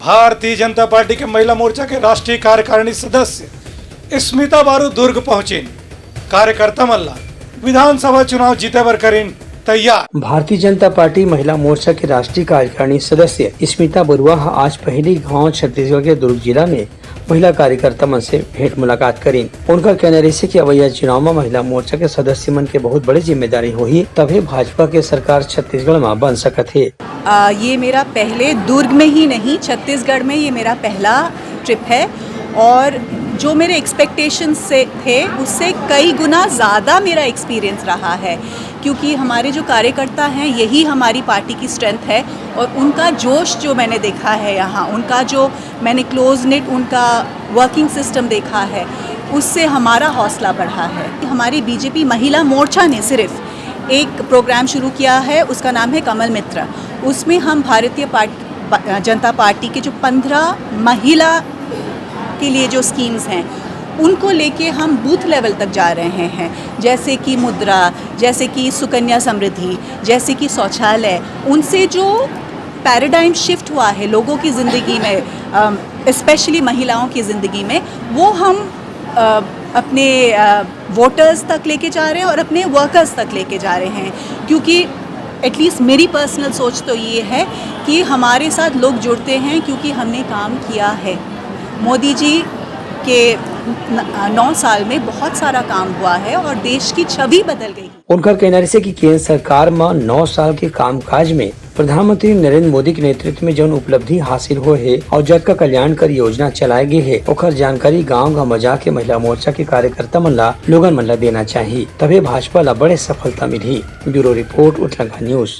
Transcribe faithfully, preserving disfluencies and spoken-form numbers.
Bharatiya Janata party के महिला मोर्चा के राष्ट्रीय कार्यकारिणी सदस्य स्मिता बारू दुर्ग पहुंचिन। कार्यकर्ता मन ला विधानसभा चुनाव जीते बर करिन तैयार। भारतीय जनता पार्टी महिला मोर्चा के राष्ट्रीय कार्यकारिणी सदस्य स्मिता बरुआ ह आज पहिली घांव छत्तीसगढ़ के दुर्ग जिला में महिला कार्यकर्ता मन से भेंट मुलाकात करिन। उनकर कहना रहिसे कि अवइया चुनाव म महिला मोर्चा के सदस्य मन के बहुत बड़े जिम्मेदारी होही, तभे भाजपा के सरकार छत्तीसगढ़ म बन सकत हे। आ, ये मेरा पहले दुर्ग में ही नहीं, छत्तीसगढ़ में ये मेरा पहला ट्रिप है और जो मेरे एक्सपेक्टेशंस से थे, उससे कई गुना ज़्यादा मेरा एक्सपीरियंस रहा है, क्योंकि हमारे जो कार्यकर्ता हैं, यही हमारी पार्टी की स्ट्रेंथ है और उनका जोश जो मैंने देखा है यहाँ, उनका जो मैंने क्लोज निट उनका वर्किंग सिस्टम देखा है, उससे हमारा हौसला बढ़ा है। हमारी बीजेपी महिला मोर्चा ने सिर्फ एक प्रोग्राम शुरू किया है, उसका नाम है कमल मित्र। उसमें हम भारतीय पार्ट-, जनता पार्टी के जो पन्द्रह महिला के लिए जो स्कीम्स हैं, उनको लेके हम बूथ लेवल तक जा रहे हैं, जैसे कि मुद्रा, जैसे कि सुकन्या समृद्धि, जैसे कि शौचालय, उनसे जो पैराडाइम शिफ्ट हुआ है लोगों की ज़िंदगी में, स्पेशली महिलाओं की ज़िंदगी में, वो हम अ, अपने वोटर्स तक लेके जा रहे हैं और अपने वर्कर्स तक लेके जा रहे हैं, क्योंकि एटलीस्ट मेरी पर्सनल सोच तो ये है कि हमारे साथ लोग जुड़ते हैं क्योंकि हमने काम किया है। मोदी जी के न-, नौ साल में बहुत सारा काम हुआ है और देश की छवि बदल गई। उनकर कहना रहिसे कि केंद्र सरकार म नौ साल के कामकाज में प्रधानमंत्री नरेंद्र मोदी के नेतृत्व में जौन उपलब्धि हासिल होए हे अउ जतका कल्याणकारी योजना चलाए गे हे, ओखर जानकारी गांव-गांव म जाके महिला मोर्चा के कार्यकर्ता मन ला, लोगन मन ला देना चाही, तभे भाजपा ला बड़े सफलता मिलही। ब्यूरो रिपोर्ट, उतलंगा न्यूज।